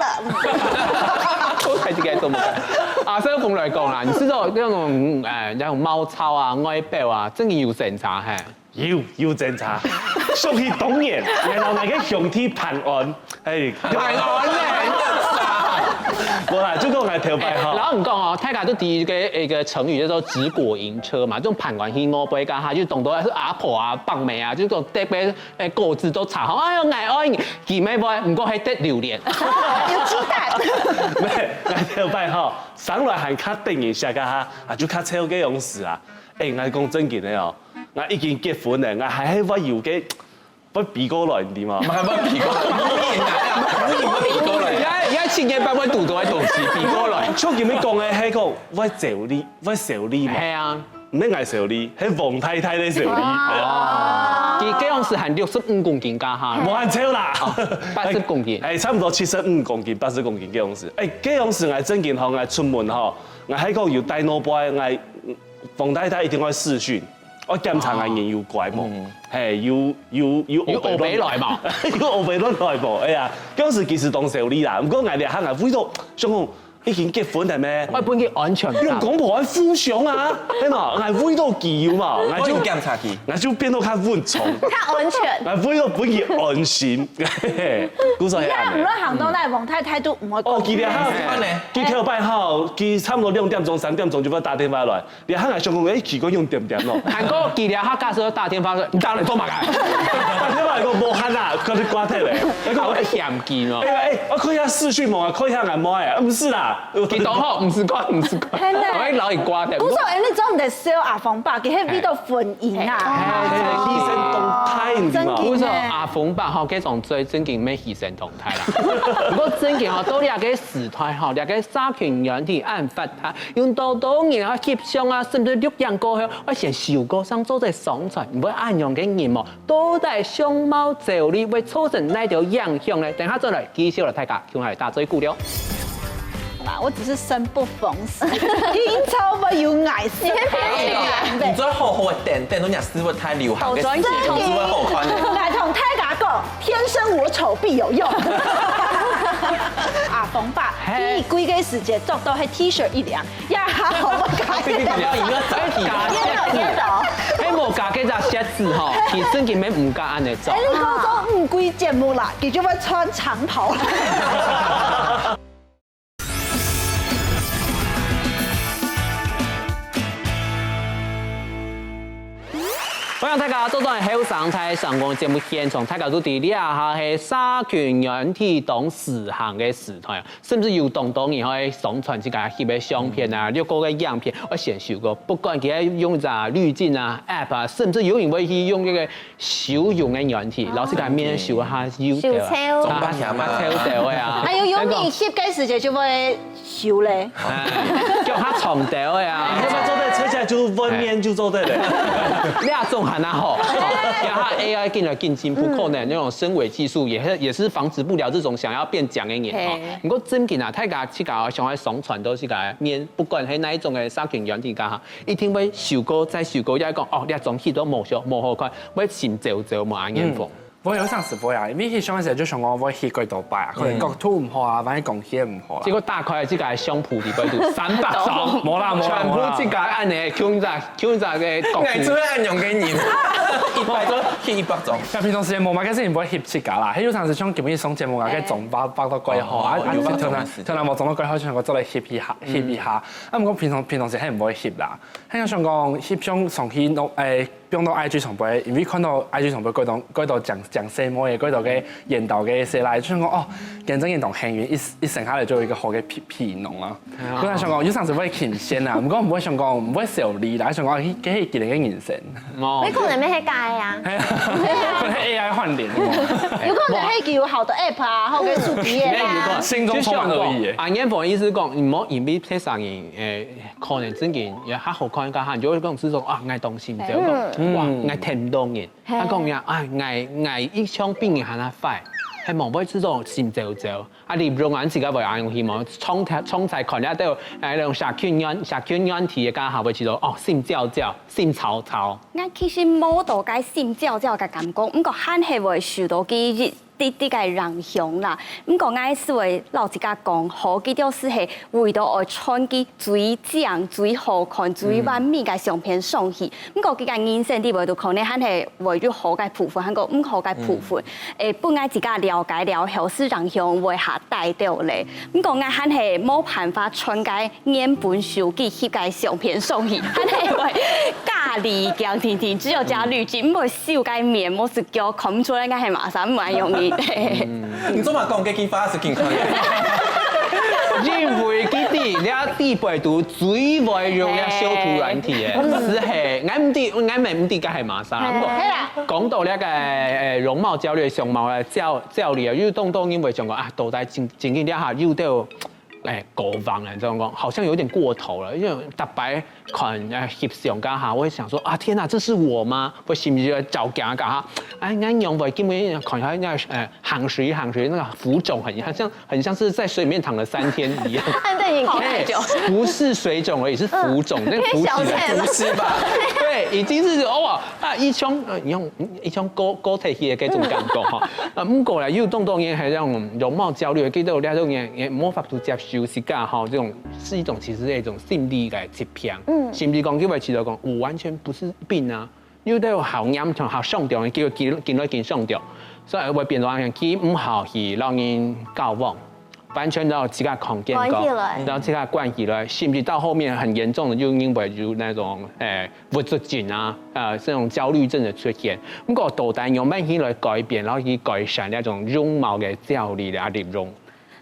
不。怎麼辦？啊，所以我們來講啦，你知道那種，哎，那種貓砂啊、外表啊，真的有審查嘿。有，有審查。想去當年，然後那個兄弟辦案，哎，辦案呢？無啦，就講來頭擺哈。然後你講哦，大家都第一個一個成語叫做「直果迎車」嘛，這種辦案去摸杯干哈，就懂得是阿婆啊、放妹啊，就這種特別 誒，果子都炒好，哎喲，𠊎愛你，佢乜會，毋過係得榴槤。有雞蛋。無，𠊎頭擺吼，生來還較得人惜个哈，啊，就較臭个樣式啊。誒，𠊎講正經个哦，𠊎已經結婚了，𠊎還係會有个，會飛過來，你知無？還會飛過來，你哪，你會飛過來。也，也七月半會堵到个東西飛過來。像佢們講个，係講會走你，會走你嘛。係啊。 毋係𠊎愁你，係王太太在愁你。哦。佢該樣時還六十五公斤加哈。無恁臭啦。八十公斤。哎，差不多七十五公斤、八十公斤該樣時。哎，該樣時𠊎正經吼，𠊎出門吼，𠊎還講有帶腦背，𠊎王太太一定愛視訊，愛檢查𠊎人有乖無，嘿，有有有有烏白來無？有烏白來無？哎呀，該樣時其實當愁你啦，毋過𠊎這下𠊎為著想講 已經結婚了咩？愛分佢安全感。用公婆愛互相啊，係嘛？𠊎為著佢有嘛，𠊎就愛檢查佢。𠊎就變到較穩重。較安全。𠊎為著分佢安心，故所係恁樣。你看，毋論行到哪，王太太都毋會講。哦，佢這下，佢頭擺吼，佢差不多兩點鐘、三點鐘就會打電話來。這下𠊎想講，誒，奇怪，用點點咯。還過佢這下假使打電話說，你打來做麼个？打電話來講，無閒啦，趕緊掛忒咧。佢講，我會嫌佢咯。哎呀，哎，我看一下視訊無啊，看一下𠊎妹啊，毋係啦。 佢當好，毋使管，毋使管，係呢。𠊎會摎佢掛忒。故所，誒，你做毋得笑阿芳伯，佢係為著婚姻啊。哎，犧牲當大，你知無？真的。故所阿芳伯吼，這種最正經乜犧牲當大啦。毋過正經吼，到這个時代吼，這个社群軟體恁發達，有當多人啊翕相啊，甚至錄影過後，愛先修過正做得上傳，毋會恁樣个人無？ 到底相貌焦慮會造成哪兜影響呢？等下再來繼續來大家共下來打嘴鼓了。嘛，我只是生不逢時，聽說我有矮生病。你做好好个等，等到人家師傅太流行个時節，你就會好看的。來同大家講，天生我醜必有用。阿芳伯，嘿。你規个時節著到係T-shirt一領， 呀，好，我改。你要一个改改。哎，無改改隻鞋子吼，其實根本毋敢恁樣做。哎，你講做毋歸節目啦，佢就會穿長袍啦。歡迎大家做轉後生大聲公節目現場，大家都知這下係社群軟體當時行个時代啊。 甚至有當多人會上傳自家翕个相片啊，錄過个影片，會先修過。不管佢係用隻濾鏡啊、app啊，甚至有人會去用這个修容个軟體，摎自家面修下修掉啊，修臭。啊，修掉个啊。還有，有人翕个時節就會修咧。哎，叫佢長掉个啊。你要做得吹起來，就外面就做得了。你啊，種還較好，哦，然後A I進來更進步，可能那種深偽技術也是，也是防止不了這種想要變強的人，哦。嘿。 毋過正經啊，大家自家想愛上傳到自家面，不管係哪一種个社群軟體下，一定會修過再修過，也講，哦，這張翕都無笑，無好看，會心焦焦，無恁樣風。嗯。𠊎有當時會啊，因為翕相个時節就想講𠊎翕幾多擺啊，可能角度毋好啊，萬一光線毋好啦。結果打開自家个相簿裡背肚三百張，無啦，無啦，全部自家恁樣，共一隻，共一隻个角度。𠊎就係恁樣个人，一擺就翕一百張。該平常時節無麼个事情會翕自家啦，係有當時像今日上節目啊，該妝化畫到幾好啊，哦，啊，有化妝个時間。頭先，頭先無妝到幾好，就想講做來翕一下，翕一下。啊，毋過平常，平常時係毋會翕啦。 還有想講，翕相上去，誒，放到I G上背，因為看到I G上背幾多，幾多靚，靚細妹个，幾多个緣投个細倈，就想講，哦，見證人當幸運，一，一生下來就有一個好个皮，皮囊啊。哎呀。本來想講，有當時會慶幸啊，毋過毋會想講，毋會愁慮啦，想講，哎，該係一個人个人生。哦。你可能乜係假个啊。係啊，可能A I換臉。有可能係有好的app啊，好个手機个啊。心中充滿惡意耶。啊，顏峰意思講，你莫因為別儕人，誒， 可能正經也較好看，該下你就會講係講，啊，𠊎當心焦，嗯。講，哇，𠊎忒毋多人。嘿。啊，講呀，啊，𠊎，𠊎一向比人還較壞，還無會係講心焦焦。啊，你用恁自家會恁樣去嘛，從頭，從頭看了都有，哎，那種社群軟，社群軟體个，該下會係講，哦，心焦焦，心燥燥。𠊎其實無到該心焦焦个感覺，毋過還係會受到記憶。直直个影響啦。毋過𠊎係會摎自家講，好，佢就是係為著愛傳佢最靚、最好看、最完美个相片上去。毋過佢个人生裡背都可能還係會有好个部分，還過毋好个部分。誒，分𠊎自家了解了後，係影響會較大兜咧。毋過𠊎還係無辦法傳該原本手機翕个相片上去，還係會隔離鏡定定，只有加濾鏡，毋會 修改面，無食藥，看毋出來，應該係麼儕，毋會容易。你做麼講這句話係健康个？因為佢知這底背肚最會用這修圖軟體个，係係，𠊎毋知，𠊎毋知該係麼儕。毋過係啦，講到這個誒容貌焦慮、相貌个焦焦慮啊，有當多人會想講啊，到底正正經這下有兜 哎，過分了，這樣講好像有點過頭了，因為逐擺看呃翕相該下，我會想說啊，天哪，這是我嗎？我心裡就會著驚該下，哎，恁樣會根本看起來那呃行水行水那個浮腫很，很像很像是在水裡面躺了三天一樣。按對眼睛哎，不是水腫而已，是浮腫，那浮起來小姐不是吧？對，已經是哦啊，一種呃，你用一種高高鐵去的這種感覺哈。啊，毋過啦，有當多人還有容貌焦慮，其實有這種人也無法度接受自家哈，這種是一種其實是一種心理的疾病。嗯，甚至講，佢會覺得講，我完全不是病啊，有兜好嚴重、好嚴重，結果緊緊來緊嚴重，所以會變成佢毋好去摎人交往。 完全到自家空間關起來然後自家關起來，甚至到後面很嚴重的，就因為有那種誒抑鬱症啊，呃，這種焦慮症的出現。毋過到底用乜去來改變，然後去改善那種容貌的焦慮的啊，這種。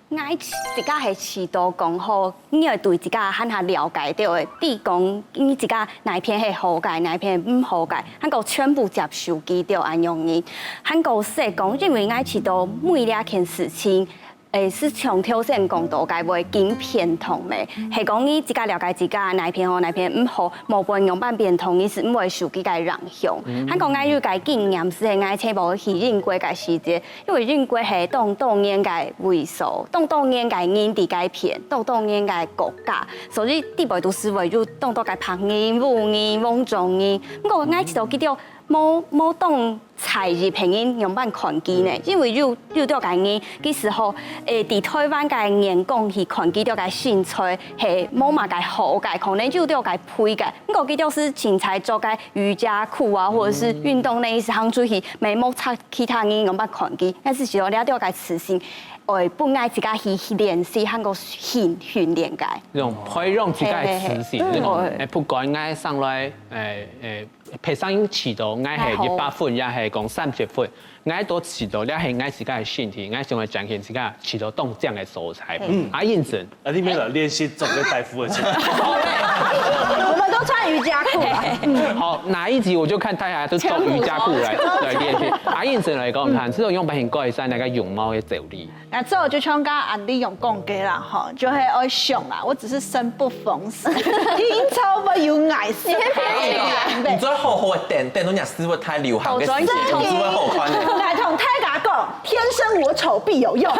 𠊎自家係試著講吼，你愛對自家還較了解著个，知講你自家哪一片係好个，哪一片毋好个，還過全部接受佢著恁樣呢。還過係講，因為𠊎試著每一件事情， 誒，係像頭先講到个會緊變動个，係講你自家了解自家哪一片好，哪一片毋好，無分樣般變動，你係毋會受佢个影響。還講𠊎有个經驗係，𠊎差無去英國个時節，因為英國係當多人个位所，當多人个人在該片，當多人个國家，所以底背都係會有當多个白人、烏人、黃種人。毋過𠊎試著佢兜無無當 在意別人樣般看佢呢，因為有有兜个人，其實吼，誒，在台灣个眼光去看佢兜个身材係無麼个好个，可能有兜个肥个。毋過佢兜係凊彩著个瑜伽褲啊，或者係運動內衣行出去，無目察其他人樣般看佢，但是只有這兜个自信，會分𠊎自家去練習，還過訓訓練个。那種培養自家的自信，嘿嘿嘿那種，哎，不管𠊎上來，哎，哎，別儕試著𠊎係一百分，也係講三十分，𠊎都試著，這係𠊎自家的身體，𠊎想要展現自家試著當靚的所在。嗯，啊，因此，啊，你們來練習做个大夫的時候，我們都穿瑜伽褲啊。好，哪一集我就看大家都穿瑜伽褲來來練習。啊，因此來講，看這種用白品改善那個容貌的焦慮。 那這就像剛剛安利用講个啦，吼，就係愛想啦，我只是生不逢時，聽說會有礙事。你最好好的等，等到你師傅太流行个時節，真的你就會好看的。來同大家講，天生我醜必有用。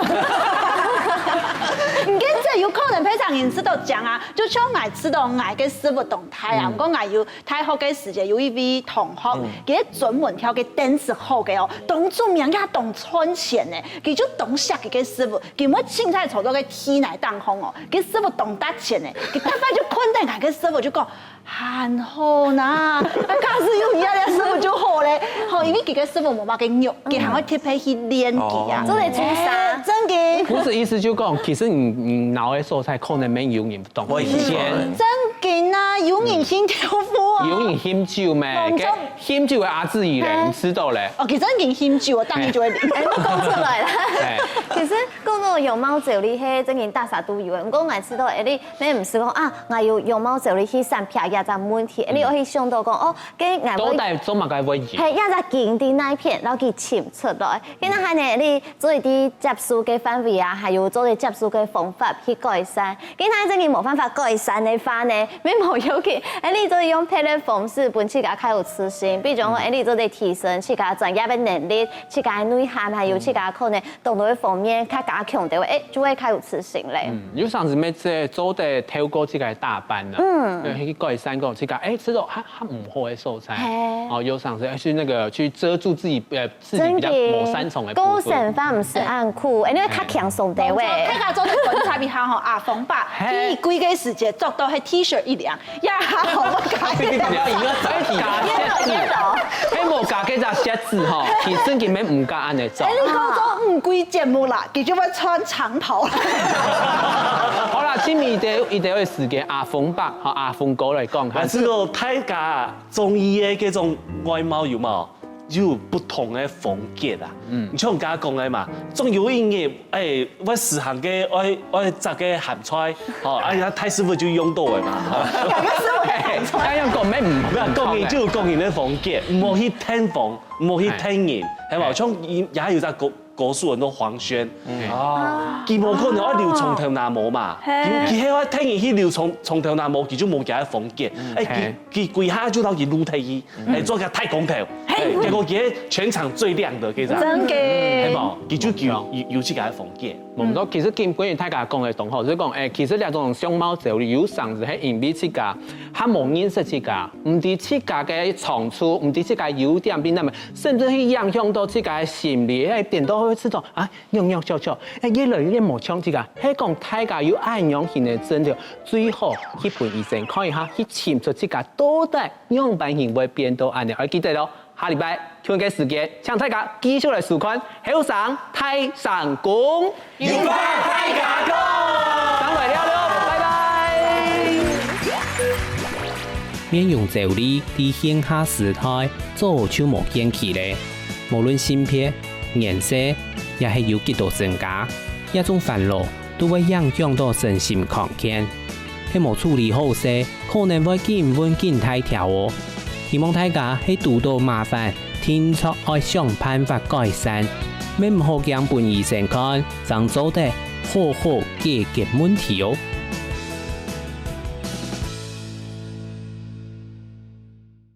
你跟這有可能非常人知道講啊，就像𠊎知道𠊎个師傅動態啊，毋過𠊎有大學个時節有一位同學，佢專門跳个dance好个哦，當出名也當賺錢呢。 佢就當惜佢个師傅，佢每清彩坐到个地泥當空哦，佢師傅當值錢呢，佢逐擺就看等𠊎个師傅就講，還好啦，假使有你个師傅就好咧，吼，因為佢个師傅無麼个肉，佢還會特別去練佢啊。做得出痧。真个，不是意思就講，其實你你腦的素材可能沒有你懂，我也以前真个啊，有人興豆腐啊，有人啉酒咩？當中啉酒的阿志怡咧，你知道咧？哦，其實人興酒，我當然就會啉。哎，我講出來啦。哎，其實講到容貌焦慮，係真正大家都有的。毋過𠊎知道，哎，你你毋係講啊，𠊎有容貌焦慮去先撇這隻問題，哎，你愛去想到講，哦，該𠊎會到底做麼个會贏？係，這隻根在哪片，然後去尋出來。今日還呢，你做得接受个範圍啊，還有做得接受个方法去改善。今日真正無辦法改善的話呢，也無要緊，哎，你做得用別个方式分自家較有自信，比如講，哎，你做得提升自家專業的能力、自家的內涵，還有自家可能當多个方面較加強對，哎，就會較有自信咧。嗯，有常時乜係做得透過自家打扮啊，嗯，去改善講自家，哎，這種較較毋好个所在，係，哦，有常時要去那個去遮住自己，呃，自己比較無擅長的部分。高山飯毋係恁苦，哎，你會較輕鬆的喂。大家做得觀察一下吼，阿峰伯，係，佢歸個時節著到係 T 恤一領， 呀，好，我改。你要一个假鞋子，哎，無假个隻鞋子吼，其實根本毋敢恁樣做。哎，你講做五鬼節目啦，佢就會穿長袍。好啦，今日一个一个个時間，阿峰伯，好，阿峰哥來講，還係講大家中意个這種外貌有無？有不同个風格啊。嗯，你像剛剛講个嘛，總有一日，哎， 會時行个愛愛摘个鹹菜，吼，啊，人家大師傅就用到个嘛，吼。該用講乜毋，無講人就有講人个風格，毋好去聽風，毋好去聽人，係無？像也有隻歌歌手安到黃軒，哦，佢無可能愛留長頭那毛嘛，佢佢係愛聽人去留長長頭那毛，佢就無佢个風格，哎，佢佢歸下就到佢攄忒去，哎，做个大光頭，哎，結果佢全場最靚个，其實，真个，係無？佢就有有有自家个風格。 無毋著，其實今晡日大家講个當好，就係講，哎，其實這種相貌焦慮，有常時係因為自家還無認識自家，毋知自家个長處，毋知自家優點在哪位，甚至去影響到自家个心理，哎，變到會知道啊，弱弱小小，哎，越來越無像自家。係講大家有恁樣形个症狀，最好去分醫生看一下，去尋出自家到底仰般形會變到恁樣。愛記得哦， 下禮拜共樣个時間，請大家繼續來收看《後生大聲公》。有話大家講。正來尞尞，拜拜。面容焦慮在現下時代早就無見奇咧。無論性別、顏色，也係有幾多增加，這種煩惱 都會影響到身心康健。係無處理好勢，可能會緊搵緊大條哦。希望大家係堵到麻煩，定著愛想辦法改善，乜毋好驚分醫生看，正做得好好解決問題哦。